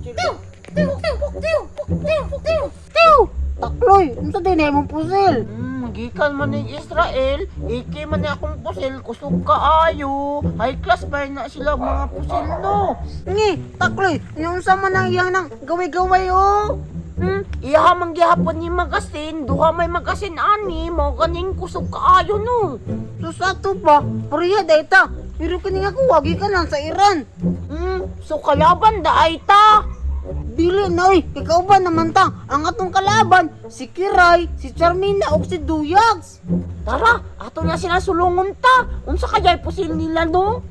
Tiw! Tiw! Tiw! Tiw! Tiw! Tiw! Tiw! Takloy, unsa din imong pusil? Gikan man ning Israel, iki man ni akong pusil, kusog kaayo. High class ba na sila mga pusil no? Ngi, takloy, unsa man ang iyang nang gaway-gaway oh? Iha man gihapon ni magasin, duha may magasin ani, mao ganing kusog kaayo no. So sa ato pa, pareha day ta. Pero kini nga ko wagi ka lang sa Iran. So kalaban da ay ta. Dili na oy, ikaw ba naman ta? Ang atong kalaban, si Kiray, si Charmina ug si Duyags. Tara, ato na sila sulungon ta. Unsa kaya'y pusil nila no?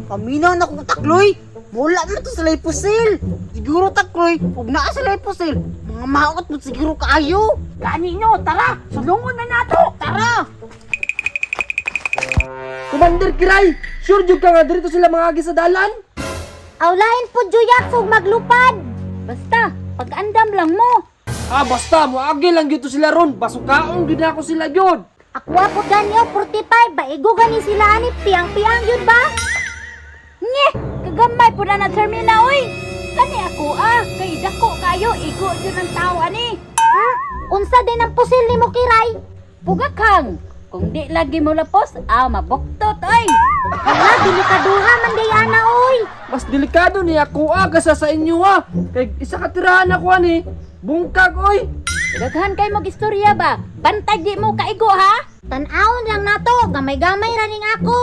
Paminaw na kong takloy. Wala man to sila pusil. Siguro takloy, ug naa sila pusil. Mga maot mo siguro kaayo. Ganino, tara, sulungon na nato. Tara! Commander Kiray, sure jud ka nga dito sila mga agi sa dalan? Awlain po juyak ug maglupad. Basta, pag-andam lang mo. Ah, basta moagi lang gyud to sila ron. Basukaon gyud ako sila gyud. Akwa po ganyo 45 baigo gani sila ani piang-piang yun ba? Nye, kagamay po na na Termina oy. Kani ako ah, kay dako kayo igo jud ang tao ani. Ha? Unsa din ang pusil nimo Kiray? Pugakang. Kung di lagi mo lapos, ah mabuktot oy. Hala, delikaduha man day ana oy. Mas delikado ni ako ah kaysa sa inyo ah. Kay isa ka tirahan ako ani. Bungkag oy. Daghan kay mo istorya ba? Bantay di mo kaigo ha? Tan-awon lang nato, gamay-gamay ra ning ako.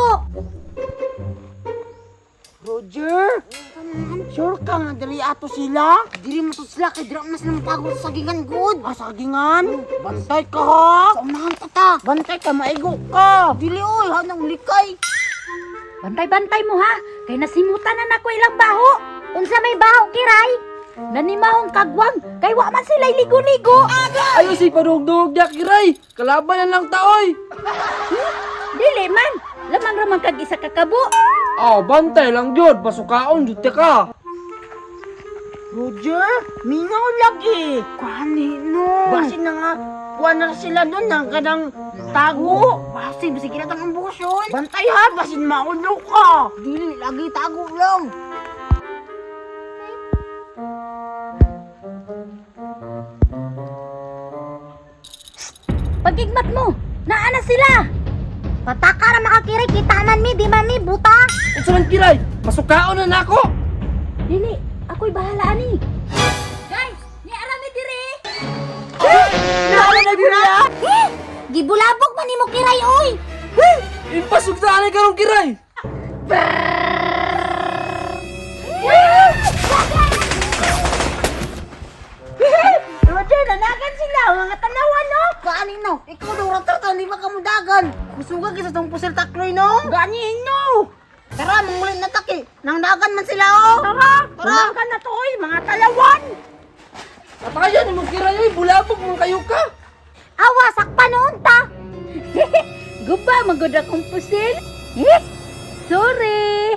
Roger, sure ka nga diri ato sila? Dili mo to sila kay dira man sila matago sa sagingan good. Ah, sagingan? Bantay ka ha? Sa unahan ta ta. Bantay ka, maigo ka. Dili oy, hanang likay. Bantay-bantay mo ha, kay nasimutan na nako ilang baho. Unsa may baho Kiray? Nanimahong kagwang, kay wa man sila ligo-ligo. Ayo si padugdug dia Kiray. Kalaban na lang ta oy. Dili man, lamang ramang kag isa ka kabo. Ah, bantay lang gyud, basukaon jud ta ka. Roger, mingaw lagi. Kani no. Basin na nga, kuha na sila nun ng kanang tago. Basin, basig kinatang ang bukasyon. Bantay ha, basin maulo ka. Dili, lagi tago lang. Pagigmat mo, naa na sila. Pataka ra makakiray, kita man mi, di man mi buta. Unsa man Kiray? Basukaon na nako. Dili, ako'y bahala ani. Guys, ni arami dire. Naa na diri ah. Gibulabog man nimo Kiray oy. Impasug sa ani karon Kiray. Roger, nanagan sila, mga tanawan no? Kaani no, ikaw daw ratarta, di ba kamudagan? Kusuga kita tong pusil takloy no. Gani no. Tara, mangulit na taki. Nang dagan man sila oh. Tara, Tara. tara. na to, oy, mga talawan. Patayan nimo Kiray oy, bulabog man kayo ka. Awa, sakpa noon ta. Guba, magod akong pusil. Eh, sorry.